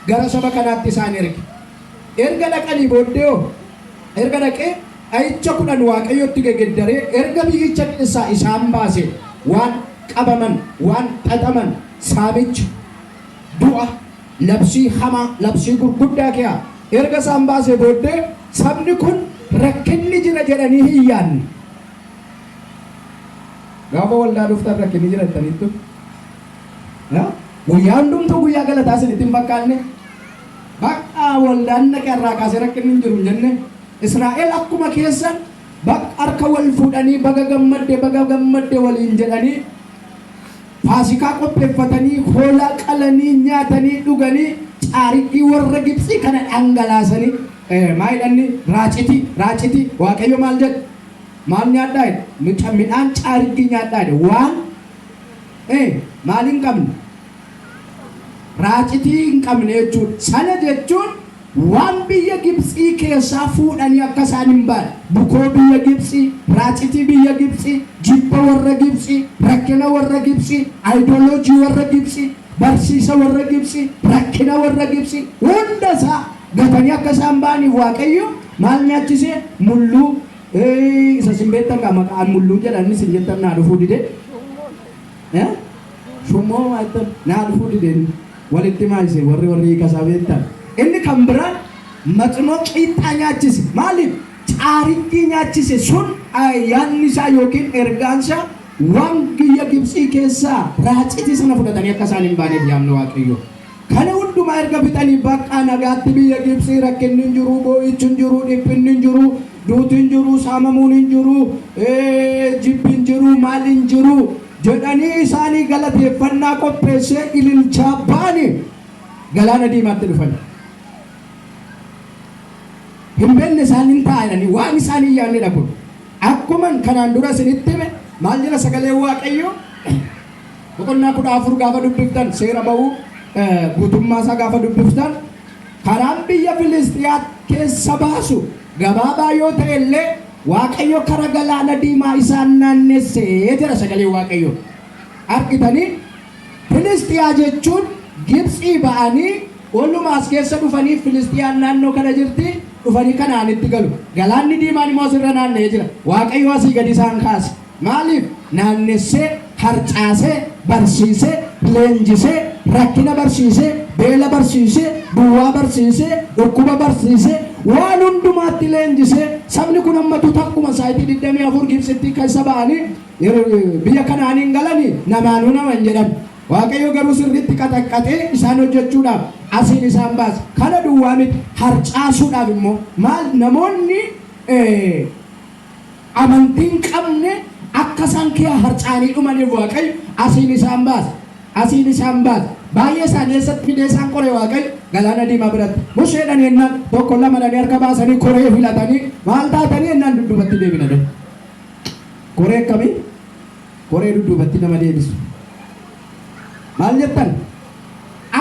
gara saba kanaatti isaan erge. Erga dhaqanii booddee hoo? Erga dhaqee dha'icha 10 Waaqayyotti gegeddaree erga biyyicha keessaa isaan baase waan qabaman, waan xaxaman, saamicha, du'a, labsii hamaa, labsii gurguddaa keeaa erga isaan baasee booddee sabni kun rakkinni jira jedhanii hin yaadne. Gaafa waldaa dhuftan rakkinni jira jettaniittu? Guyyaa hundumtuu guyyaa galataa isinitti hin fakkaanne? Bakka waldaan dhaqe irraa kaasee rakkinni hin jiru hin jenne. Israa'el akkuma keessan bakka harka wal fuudhanii baga gammadde baga gammadde waliin jedhanii Faasikaa qopheeffatanii hoolaa qalanii nyaatanii dhuganii caariqqii warra Gibxii kana dhangalaasanii maa jedhanni raacitii raacitii Waaqayyo maal jedhe maal nyaadhaa jedhe midhaan caariqqii nyaadhaa jedhe waan maal hin qabne raacitii hin qabne jechuudha. Sana jechuun waan biyya Gibtsii keessaa fuudhanii akka isaan hin baane, bukoo biyya Gibtsii, raacitii biyya Gibtsii, jibba warra Gibtsii, rakkina warra Gibtsii, ideology warra Gibtsii, barsiisa warra Gibtsii, rakkina warra Gibtsii hunda isaa gatanii akka isaan ba'aniif Waaqayyo maal nyaachisee? Mulluu, isa isin beektan gaa maqaan mulluu jedhan isin jettan naa dhufuu dide. Shummoo maa jettan naa dhufuu dide inni. Walitti himaa isin warri warri hiika isaa beektan. Inni kan biraan maxinoo qiixxaa nyaachise. Maaliif? Caariqqii nyaachise sun yaadni isaa yookiin ergaan isaa waan biyya Gibtsii keessaa raacitii sana fudhatanii akka isaan hin baaneef yaadni Waaqayyoo. Kana hundumaa erga fixanii baqqaa nagaatti biyya Gibtsii rakkinni hin jiru, boo'ichi hin jiru, dhiphinni hin jiru, duuti hin jiru, saamamuun hin jiru, jibbi hin jiru, maal hin jiru jedhanii isaanii galateeffannaa qopheessee ililchaa ba'anii Galaana Diimaatti dhufan. Hin beekne isaan hin ta'a jedhanii waan isaan hin yaadnedha kun. Akkuman kanaan dura isinitti hime maal jedha sagaleen Waaqayyoo? Boqonnaa 14 gaafa dubbiftan seera ba'uu guutummaa isaa gaafa dubbiftan karaan biyya Filisxiyaa keessa baasu gabaabaa yoo ta'e illee Waaqayyo kara galaana diimaa isaan naannesse jedha sagaleen Waaqayyoo. Argitanii Filisxiyaa jechuun Gibtsii ba'anii oluma as keessa dhufanii Filisxiyaan naannoo kana jirti dhufanii Kana'aanitti galu. Galaanni diimaan immoo asirra naanna'ee jira. Waaqayyo asii gadi isaan kaase. Maaliif? Naannessee, harcaasee, barsiisee, leenjisee, rakkina barsiisee, beela barsiisee, duwwaa barsiisee, dhukkuba barsiisee, waan hundumaatti leenjisee, sabni kun ammatu takkuma saayitii 24 Gibtsittii keessa ba'anii biyya Kana'aaniin galanii namaanuu nama hin jedhan. Waaqayyo garuu sirriitti qaxaqqaxee isaan hojjechuudhaaf asiin isaan baase. Kana duwwaa miti, harcaasuudhaaf immoo maal namoonni amantii hin qabne akka isaan kee harca'anii dhumaniif Waaqayyo asiin isaan baase. Asiin isaan baase. Baay'ee isaanii eessatti fidee isaan qore Waaqayyo? Galaana Diimaa biratti. Museedhaan jennaan tokko lama dhanii harka baasanii koree filatanii maal taatanii jennaan dudduubatti deebina jedhan. Koree akkamii? Koree dudduubatti nama deebisu. Maal jettan?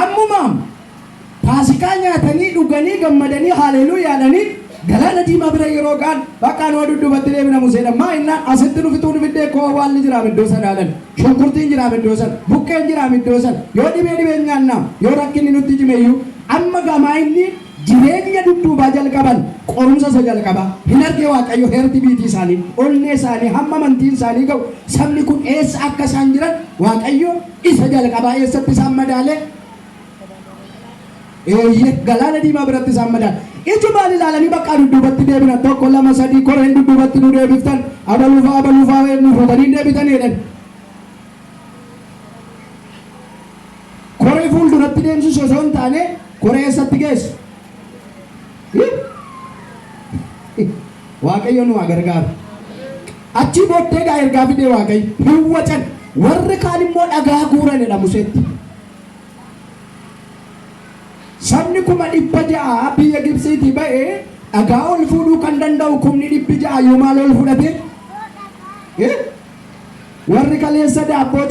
Ammumaam Faasikaa nyaatanii, dhuganii, gammadanii, haaleluuyaa jedhanii Galaana Diimaa bira yeroo ga'an, Baqqaa nu'a dudduubatti deebina Museedhaan. Maa jennaan, asitti nu fixuu nu fiddee koo awwaalli jiraam iddoo sana jedhan. Shunkurtiin jiraam iddoo sana. Buqqeen jiraam iddoo sana. Yoo dhibee dhibeen nyaannaam. Yoo rakkinni nutti cime iyyuu. Amma gaa maa inni jireenya dudduubaa jalqaban qorumsa isa jalqabaa. Hin arge Waaqayyo heerti biitii isaanii, onnee isaanii, hamma amantiin isaanii ga'u, sabni kun eessa akka isaan jiran Waaqayyo isa jalqabaa eessatti isaan madaale? Eeyyee, Galaana Diimaa biratti isaan madaale. Ijumaan ilaalanii baqqaa dudduubatti deebina. Tokko, lama, sadii, koreen dudduubatti nu deebiftan, abaluufaa, abaluufaa nu fuutanii hin deebitanii jedhan. Koree fuulduratti deemsisu osoo hin taane, koree eessatti geessu? Waaqayyo nu haa gargaaru. Achii booddee egaa ergaa fidee Waaqayyo hin wacan. Warri kaan immoo dhagaa guuran jedha Museetti. Sabni 600,000 biyya Gibtsiitii ba'e dhagaa ol fuudhuu kan danda'u 600,000 iyyuu maal ol fudhate? Warri kaleessa daabboo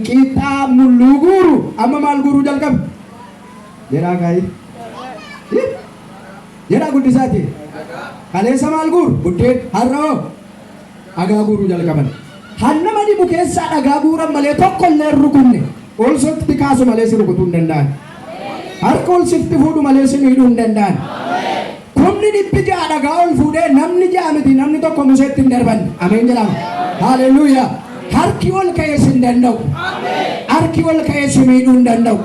qiixxaa mulluu guuru amma maal guuruu jalqabe? Jedhaa kaa'ii. Jedhaa guddisaati. Kaleessa maal guuru? Buddeen. Har'a hoo? Dhagaa guuruu jalqaban. Han nama dhibu keessaa dhagaa guuran malee tokko illee hin rukunne. Ol sotti kaasu malee si rukutuu hin danda'an. Harka ol sitti fuudhu malee si miidhuu hin danda'an. 600,000 dhagaa ol fuudhee namni ja'a miti namni tokko Museetti hin darbanne. Ameen jedhama. Haaleluyyaa. Harki ol ka'ee si hin danda'u. Harki ol ka'ee si miidhuu hin danda'u.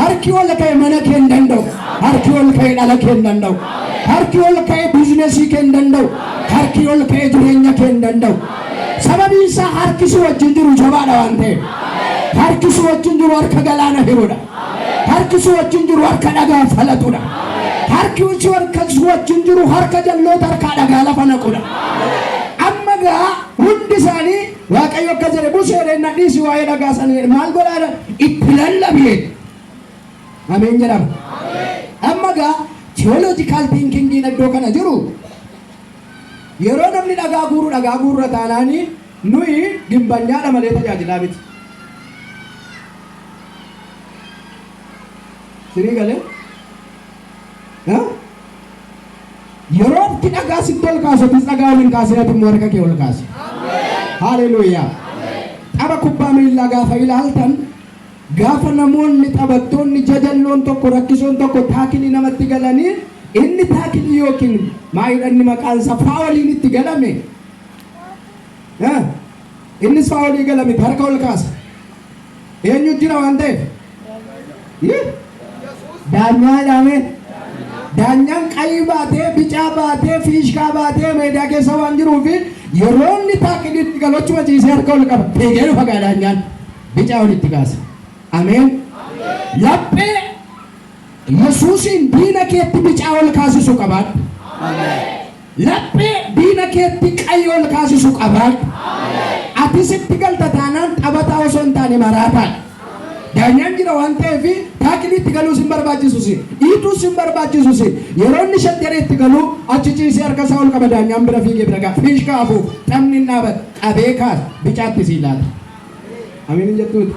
Harki ol ka'e mana kee hin danda'u. Harki ol ka'e dhala kee hin danda'u. Harki ol ka'e biizinesii kee hin danda'u. Harki ol ka'e jireenya kee hin danda'u. Sababiin isaa harki si wajjin jiru jabaadha waan ta'eef. Harki si wajjin jiru harka galaana hirudha. Harki si wajjin jiru harka dhagaa falatudha. Harki si harka si wajjin jiru harka jalloota harkaa dhagaa lafa naqudha. Amma gaa hundi isaanii Waaqayyo akka jedhe Museedhaan na dhiisi waa'ee dhagaa sana jedhe maal godhaa jedhan itti lallabi jedhe. Ameen jedhama. Amma gaa theological thinkingiin iddoo kana jiru yeroo namni dhagaa guuru dhagaa guurra taanaanii nuyi gimbanyaadha malee tajaajilaa miti. Sinii galee? Ha? Yeroo itti dhagaa sitti ol kaasu atis dhagaa ol hin kaasin ati immoo harka kee ol kaasi. Haleluuyaa. Tapha kubbaa miillaa gaafa ilaaltan gaafa namoonni taphattoonni jajalloon tokko rakkisoon tokko taakilii namatti galanii inni taakilii yookiin maayidha inni maqaan isaa faawoliin itti galame. Ha? Innis faawolii galame harka ol kaasa. Eenyu jira waan ta'eef? Yih! Daanyaa jedhame. Daanyaan qayii baatee, bicaa baatee, fiishkaa baatee meedaa keessa waan jiruuf yeroo inni taakiliitti galu achuma ciisee harka ol qaba. Fiigee dhufa gaa daanyaan. Bicaa olitti kaasa. Ameen. Laphee Yesuusiin diina keetti bicaa ol kaasisu qabaadhu. Laphee diina keetti qayii ol kaasisu qabaadhu. Atis itti galta taanaan taphataa osoo hin taane maraataadha. Daanyaan jira waan ta'eef taakiliitti galuus hin barbaachisu si. Dhiituus hin barbaachisu si. Yeroo inni shan jedhee itti galuu achi ciisee harka isaa ol qaba daanyaan bira fiigee bira ga'a. Fiishkaa afuuf taphni hin dhaabatu. Qabee kaasa. Bicaatti sii laata. Ameen hin jettuuti.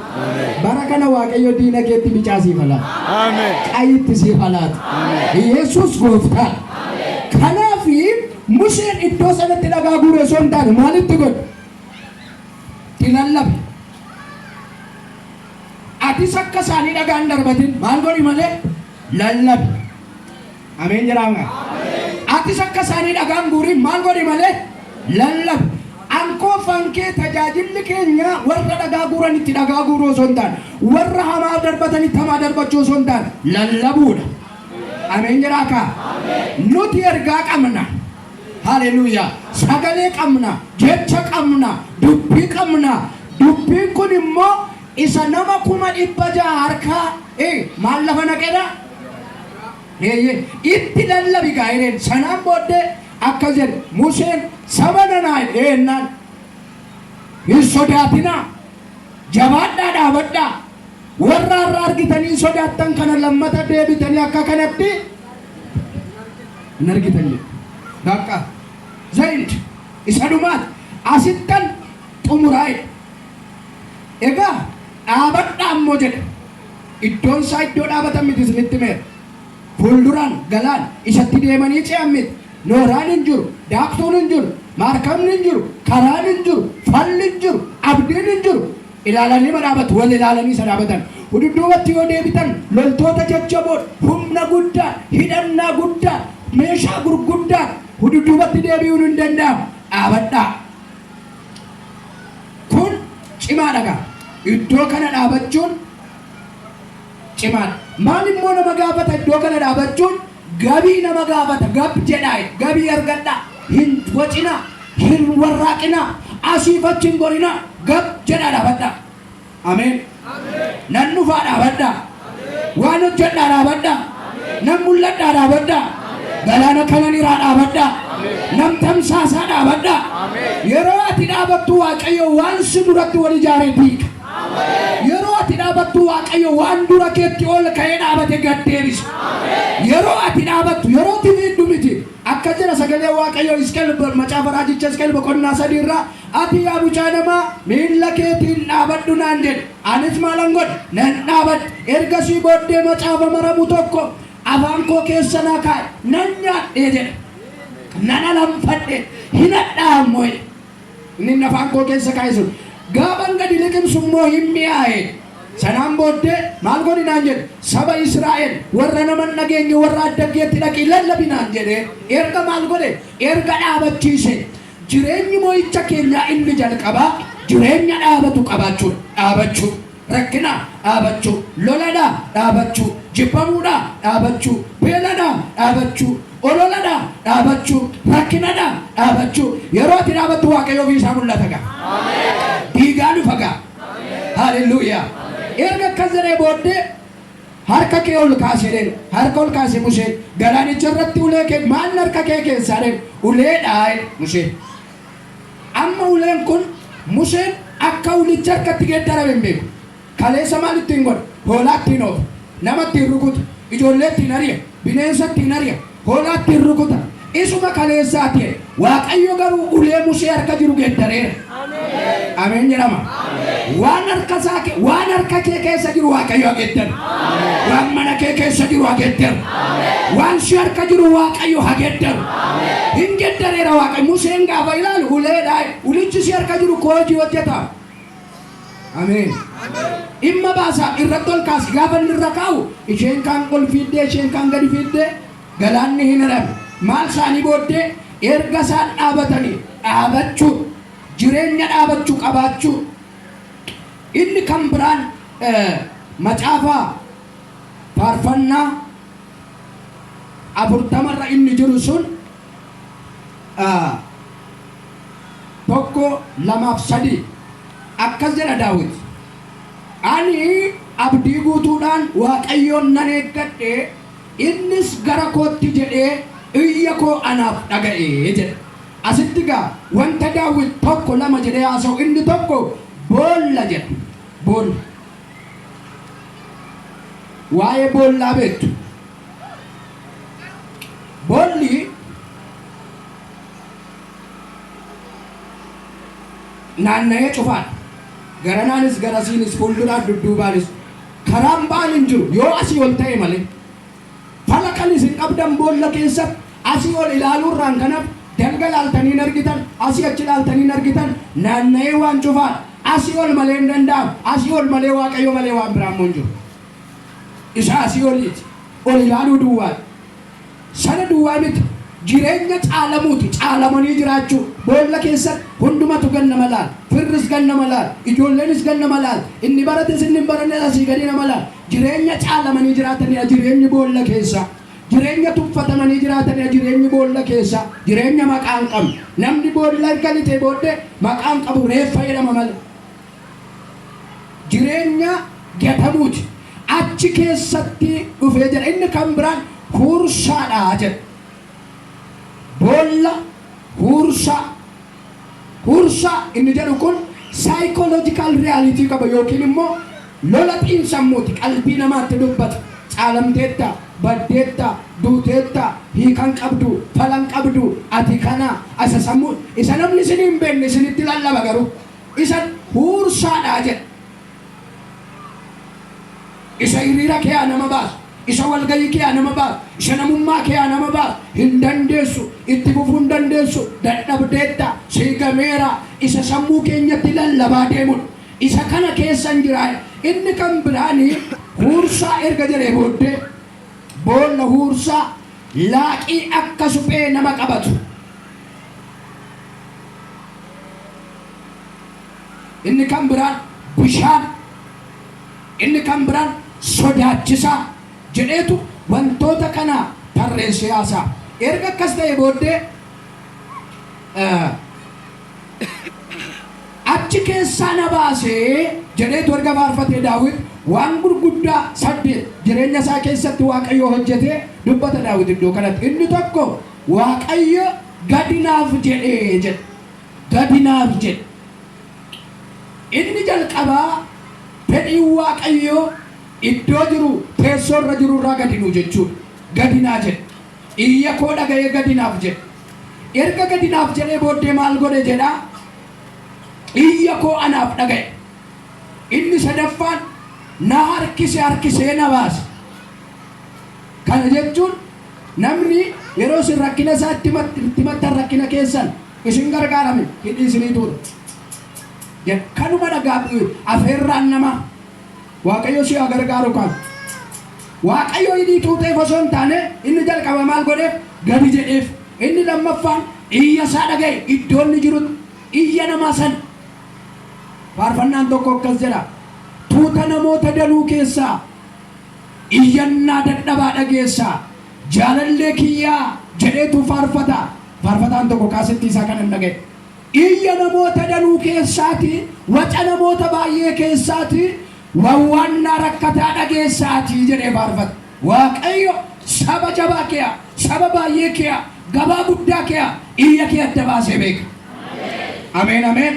Bara kana Waaqayyo diina keetti bicaa siif haa laatu. Ameen. Qayitti siif haa laatu. Yesuus gooftaa. Kanaaf Museen iddoo sanatti dhagaa guure osoo hin taane maalitti godhe? Itti lallabe. Atis akka isaanii dhagaa hin darbatin maal godhi malee lallabi. Ameen jedhaa. Atis akka isaanii dhagaa hin guurin maal godhi malee lallabi. Ankoo fankee tajaajilli keenya warra dhagaa guuranitti dhagaa guuruu osoo hin taane warra hamaa darbatanitti hamaa darbachuu osoo hin taane lallabuudha. Ameen jedhaa kaa. Nuti ergaa qabna. Haleluuyaa. Sagalee qabna, jecha qabna, dubbii qabna. Dubbiin kun immoo isa nama 600,000 harkaa maal lafa naqedha? Eeyyee. Itti lallabi gaa jedheen. Sanaan booddee akkas jedhe Museen saba nanaa jedhee hin sodaatinaa. Jabaadhaa dhaabadhaa. Warra har'a argitanii sodaattan kana lammata deebitanii akka kanatti hin argitan jedhe. Bakka Zaid isa dhumaati. Asittan xumuraa jedhe. Egaa dhaabadhaa immoo jedhe. Iddoon isaa iddoo dhaabatan miti isinitti himeera. Fuulduraan galaan isatti deemanii ce'an miti. Nooraan hin jiru, daaktuun hin jiru, maarkabni hin jiru, karaan hin jiru, falli hin jiru, abdiin hin jiru. Ilaalanii ma dhaabatu, wal ilaalanii isa dhaabatan. Dudduubatti yoo deebitan loltoota jajjaboodha, humna guddaa, hidhannaa guddaa, meeshaa gurguddaa. Dudduubatti deebi'uun hin danda'amu. Dhaabadhaa. Kun cimaadha gaa. Iddoo kana dhaabachuun cimaadha. Maal immoo nama gaafata iddoo kana dhaabachuun? Gabii nama gaafata. Gab jedhaa, gabii argadhaa. Hin wacinaa, hin warraaqinaa, asiif achi hin gorinaa. Gab jedhaa dhaabadhaa. Ameen. Nan dhufaa dhaabadhaa. Waan hojjedhaa dhaabadhaa. Nan mul'adhaa dhaabadhaa. Galaana kanan iraa dhaabadhaa. Nan tamsaasaa dhaabadhaa. Yeroo ati dhaabattu Waaqayyo waan si duratti wal ijaaree diiga. Yeroo ati dhaabattu Waaqayyo waan dura keetti ol ka'ee dhaabate gad deebisa. Yeroo ati dhaabattu yeroo ati fiiddu miti. Akka jedha sagalee Waaqayyo Hisqeel macaafa raajicha Hisqeel boqonnaa 3 irraa ati yaa mucaa namaa miilla keetiin dhaabadhu naan jedhe. Anis maalan godhe? Nan dhaabadhe. Ergasii booddee macaafa maramu tokko afaan koo keessa naa kaa'e. Nan nyaadhee jedhe. Nan alanfadhe. Hin hadhaa'a immoo jedhe. Inni inni afaan koo keessa kaa'e sun. Gaafan gadi liqimsu immoo hin mi'aaye. Sanaan booddee maal godhi naan jedhe? Saba Israa'el warra nama hin dhageenye warra addaggeetti dhaqii lallabi naan jedhe. Erga maal godhe? Erga dhaabachiise. Jireenyi mo'icha keenyaa inni jalqabaa jireenya dhaabatu qabaachuudha. Dhaabachuu. Rakkina dhaabachuu. Loladha dhaabachuu. Jibbamuudha dhaabachuu. Beeladha dhaabachuu. Ololadha dhaabachuu. Rakkinadha dhaabachuu. Yeroo ati dhaabattu Waaqayyo ofii isaa mul'ata gaa. Diigaa dhufa gaa. Haalelluuyaa. Erga akkas jedhee booddee harka kee ol kaasi jedheen. Harka ol kaase Museen. Galaanicha irratti ulee kee maal harka kee keessaa jedheen. Uleedha jedhe Museen. Amma uleen kun Museen akka ulichi harkatti geeddarame hin beeku. Kaleessa maal ittiin godha? Hoolaa ittiin oofa. Nama ittiin rukuta. Ijoollee ittiin ari'a. Bineensa ittiin ari'a. Hoolaa ittiin rukuta. Isuma kaleessaati jedhe. Waaqayyo garuu ulee Musee harka jiru geeddareera. Ameen jedhama. Waan harka isaa kee, waan harka kee keessa jiru Waaqayyo haa geeddaru. Waan mana kee keessa jiru haa geeddaru. Waan si harka jiru Waaqayyo haa geeddaru. Hin geeddareera Waaqayyo. Museen gaafa ilaalu uleedha. Ulichi si harka jiru koo hojii hojjeta. Ameen. Dhimma baasaa irratti ol kaasi gaafa inni irra kaa'u isheen kaan ol fiiddee isheen kaan gadi fiiddee galaanni hin hirame. Maal isaanii booddee erga isaan dhaabatanii dhaabachuu jireenya dhaabachuu qabaachuu inni kan biraan macaafa faarfannaa 40rra inni jiru sun 1, 2 fi 3 akkas jedha Daawit, Ani abdii guutuudhaan Waaqayyoon nan eeggadhe, innis gara kootti jedhee iyya koo anaaf dhaga'e jedha. Asitti egaa wanta Daawit 1, 2 jedhee haasa'u inni tokko boolla jedha. Boolla. Waa'ee boollaa beektu. Boolli naanna'ee cufaadha. Garanaanis garasiinis fuulduraaf dudduubaanis karaan ba'an hin jiru yoo asii ol ta'e malee. Fala kan isin qabdan boolla keessatti asii ol ilaaluurraan kan hafe dalga ilaaltanii hin argitan, asii achi ilaaltanii hin argitan naanna'ee waan cufaadha. Asii ol malee hin danda'amu. Asii ol malee Waaqayyo malee waan biraa immoo hin jiru. Isa asii oliiti. Ol ilaaluu duwwaadha. Sana duwwaa miti. Jireenya caalamuuti. Caalamanii jiraachuu. Boolla keessatti hundumatu gad nama laala. Firris gad nama laala. Ijoolleenis gad nama laala. Inni barates inni hin barannes asii gadi nama laala. Jireenya caalamanii jiraatanidha jireenyi boolla keessaa. Jireenya tuffatamanii jiraatanidha jireenyi boolla keessaa. Jireenya maqaa hin qabne. Namni boolla erga lixee booddee maqaa hin qabu reeffa jedhama malee. Jireenya gatamuuti. Achi keessatti dhufee jedha. Inni kan biraan huursaadha jedha. Boolla huursaa. Huursaa inni jedhu kun psychological reality qaba yookiin immoo lola xiinsammuuti. Qalbii namaatti dubbata. Caalamteetta, baddeetta, duuteetta, hiika hin qabdu, fala hin qabdu, ati kana, isa sammuu, isa namni isin hin beekne isinitti lallaba garuu. Isa huursaadha jedha. Isa hiriira keeyaa nama baasu, isa walgahii keeyaa nama baasu, isa namummaa keeyaa nama baasu, hin dandeessu, itti fufuu hin dandeessu, dadhabdeetta, sii gameera, isa sammuu keenyatti lallabaa deemudha. Isa kana keessan jira. Inni kan biraani huursaa erga jedhee booddee boolla huursaa laaqii akka suphee nama qabatu. Inni kan biraan bishaan, inni kan biraan sodaachisaa jedheetu wantoota kana tarreessee haasa'a. Erga akkas ta'ee booddee achi keessaa na baasee jedheetu erga faarfatee Daawit waan gurguddaa 8 jireenya isaa keessatti Waaqayyo hojjetee dubbata Daawit iddoo kanatti. Inni tokko Waaqayyo gadi naaf jedhee jedhe. Gadi naaf jedhe. Inni jalqabaa fedhiin Waaqayyoo iddoo jiru teessoo irra jiru irraa gadi nuu jechuudha. Gadi naa jedhe. Iyya koo dhaga'ee gadi naaf jedhe. Erga gadi naaf jedhee booddee maal godhe jedha? Iyya koo anaaf dhaga'e. Inni sadaffaan na harkise harkisee na baase. Kana jechuun namni yeroo isin rakkina isaa itti himattan rakkina keessan isin gargaarame hidhii isinii tuula. Jedha. Kanuma dhagaa afeerraan namaa. Waaqayyo si haa gargaaru kan. Waaqayyo hidhii tuuteef osoo hin taane inni jalqaba maal godheef? Gadi jedheef. Inni lammaffaan iyya isaa dhaga'e iddoo inni jirutti iyya namaa sana. Faarfannaan tokko akkas jedha. Tuuta namoota danuu keessaa iyyannaa dadhabaa dhageessaa. Jaalallee kiyyaa jedheetu faarfata. Faarfataan tokko kaasittii isaa kanan dhaga'e. Iyya namoota danuu keessaati, waca namoota baay'ee keessaati, wawwaannaa rakkataa dhageessaati jedhee faarfata. Waaqayyo saba jabaa kee, saba baay'ee kee, gabaa guddaa kee iyya kee adda baasee beeka. Ameen ameen.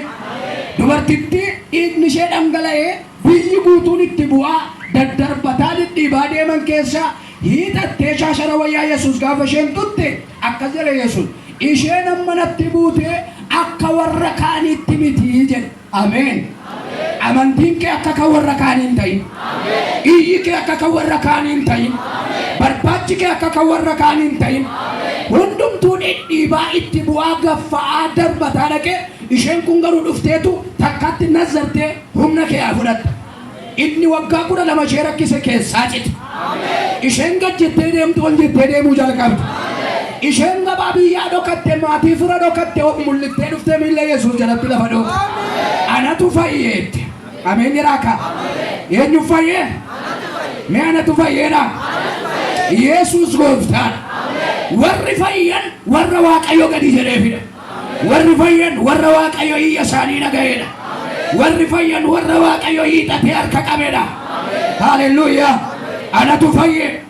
Dubartittii dhiigni ishee dhangala'ee biyyi guutuun itti bu'aa daddarbataa dhidhiibaa deeman keessaa hiixattee shaashara wayyaa Yesuus gaafa isheen tutte akkas jedhe Yesuus. Isheen amma natti buutee akka warra kaaniitti miti jedhe. Ameen. Amantiin kee akka kan warra kaanii hin ta'in. Iyyi kee akka kan warra kaanii hin ta'in. Barbaachi kee akka kan warra kaanii hin ta'in. Hundumtuu dhidhiibaa itti bu'aa gaffa'aa darbataa dhaqee isheen kun garuu dhufteetu takkaatti nazzartee humna kee haa fudhatta. Inni waggaa 12 ishee rakkise keessaa cite. Isheen gad jettee deemtu ol jettee deemuu jalqabde. Isheen gabaa biyyaa dhokatte maatii fira dhokatte of mul'ittee dhuftee miilla Yesuus jalatti lafa dhoofte. Anatu fayyeette. Ameen jedhaa kaa. Eenyu fayyee? Mee anatu fayyeedha. Yesuus gooftaadha. Warri fayyan warra Waaqayyo gadi jedheefidha. Warri fayyan warra Waaqayyo iyya isaanii dhaga'eedha. Warri fayyan warra Waaqayyo hiixatee harka qabedha. Haaleluyyaa. Anatu fayye.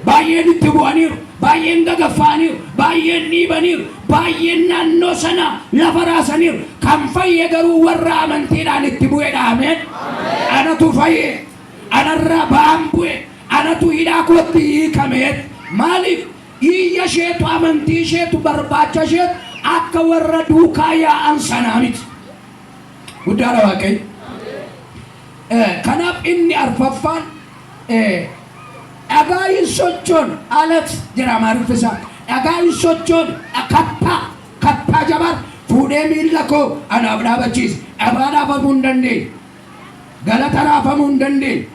Baay'een itti bu'aniiru. Baay'een gagaffa'aniiru. Baay'een dhiibaniiru. Baay'een naannoo sana lafa raasaniiru. Kan fayye garuu warra amantiidhaan itti bu'edha. Ameen. Anatu fayye. Anarraa ba'aan bu'e. Anatu hidhaa kootti hiikame. Maaliif? Iyya isheetu, amantii isheetu, barbaacha isheetu akka warra duukaa yaa'an sanaa miti. Guddaadha Waaqayyo. Kanaaf inni arfaffaan dhagaa hin sochoon alat jedha Amaariffi isaa. Dhagaa hin sochoon kattaa kattaa jabaa fuudhee miilla koo anaaf dhaabachiise. Dhagaa dhaabamuu hin dandeenye. Galata raafamuu hin dandeenye.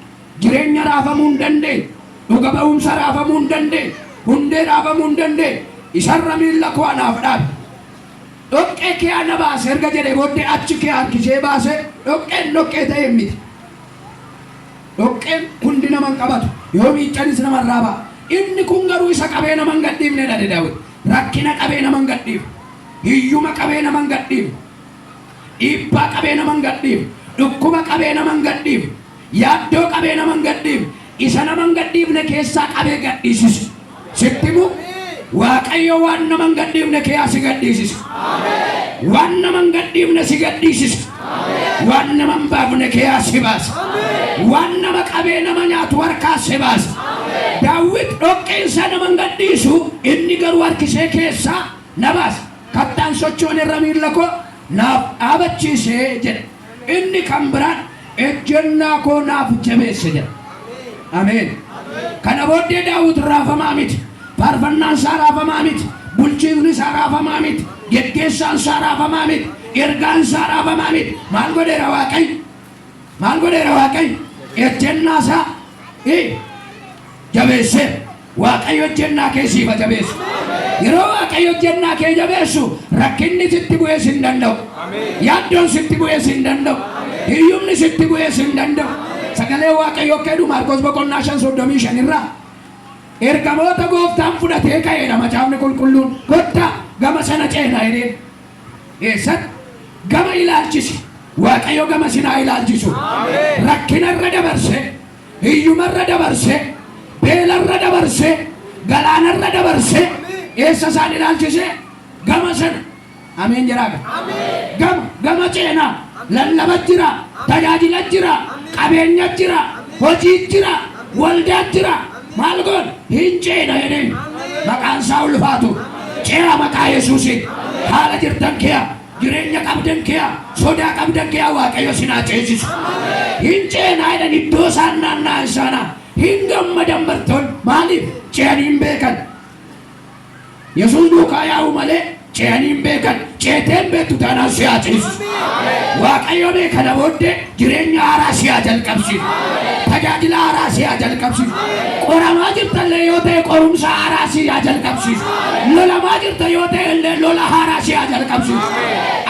Jireenya raafamuu hin dandeenye. Dhuga ba'umsa raafamuu hin dandeenye. Hundee raafamuu hin dandeenye. Isarra miilla koo anaaf dhaabe. Dhoqqee kee ana baase erga jedhee booddee achi kee harkisee baase dhoqqeen dhoqqee ta'e miti. Dhoqqeen hundi nama hin qabatu. Yoo miiccanis nama irraa ba'a. Inni kun garuu isa qabee nama hin gadhiifnedha jedhe Daawit. Rakkina qabee nama hin gadhiifne. Hiyyuma qabee nama hin gadhiifne. Dhiibbaa qabee nama hin gadhiifne. Dhukkuba qabee nama hin gadhiifne. Yaaddoo qabee nama hin gadhiifne. Isa nama hin gadhiifne keessaa qabee gadhiisise. Sitti himu Waaqayyo waan nama hin gadhiifne keessaa si gadhiisise. Waan nama hin gadhiifne si gadhiisise. Waan nama hin baafne keessaa si baasa. Waan nama qabee nama nyaatu harkaa si baasa. Daawit dhoqqeensaa nama hin gadhiisu inni garuu harkisee keessaa na baasa. Kattaan sochoon irra miilla koo naaf dhaabachiise jedhe. Inni kan biraan ejjennaa koo naaf jabeesse jedha. Ameen. Kana booddee Daawit raafamaa miti. Faarfannaan isaa raafamaa miti. Bulchiifni isaa raafamaa miti. Geggeessaan isaa raafamaa miti. Ergaan isaa raafamaa miti. Maal godheera Waaqayyo? Maal godheera Waaqayyo? Ejjennaa isaa jabeesseera. Waaqayyo ejjennaa kee siif haa jabeessu. Yeroo Waaqayyo ejjennaa kee jabeessu rakkinni sitti bu'ees hin danda'u. Yaaddoon sitti bu'ees hin danda'u. Hiyyumni sitti bu'ees hin danda'u. Sagalee Waaqayyo akka jedhu Maarqos boqonnaa 5:35 irraa ergamoota gooftaan fudhatee ka'eedha macaafni qulqulluun. Kottaa gama sana ceenaa jedheen. Eessatti? Gama ilaalchise. Waaqayyo gama sinaa ilaalchisu. Rakkinarra dabarsee, hiyyumarra dabarsee, beelarra dabarsee, galaanarra dabarsee eessa isaan ilaalchise? Gama sana. Ameen jedhaa. Gama gama ceenaa. Lallaba jira, tajaajila jira, qabeenya jira, hojii jira, waldaa jira. Maal goon? Hin ceena jedheen. Maqaan isaa ulfaatu. Ce'a maqaa Yesuusiin. Haala jirtan kee, jireenya qabdan kee, sodaa qabdan kee Waaqayyo sinaa ceesisu. Hin ceenaa jedhan iddoo isaan naanna'an sana hin gammadan bartoonni. Maaliif? Ce'anii hin beekan. Yesuus duukaa yaa'u malee Ce'anii hin beekan. Ceetee hin beektu taanaan si haa ceesisu. Waaqayyo mee kana booddee jireenya haaraa si haa jalqabsiisu. Tajaajila haaraa si haa jalqabsiisu. Qoramaa jirtallee yoo ta'e qorumsa haaraa si haa jalqabsiisu. Lolamaa jirta yoo ta'e illee lola haaraa si haa jalqabsiisu.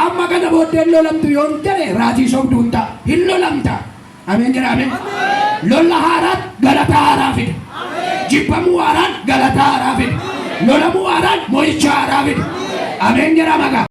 Amma kana booddee lolamtu yoo hin ta'e raajii sobduu hin ta'a. Hin lolamta. Ameen jedha ameen. Lola haaraan galata haaraa fida. Jibbamuu haaraan galata haaraa fida. Lolamuu haaraan mo'icha haaraa fida. Ameen jedha maqaa.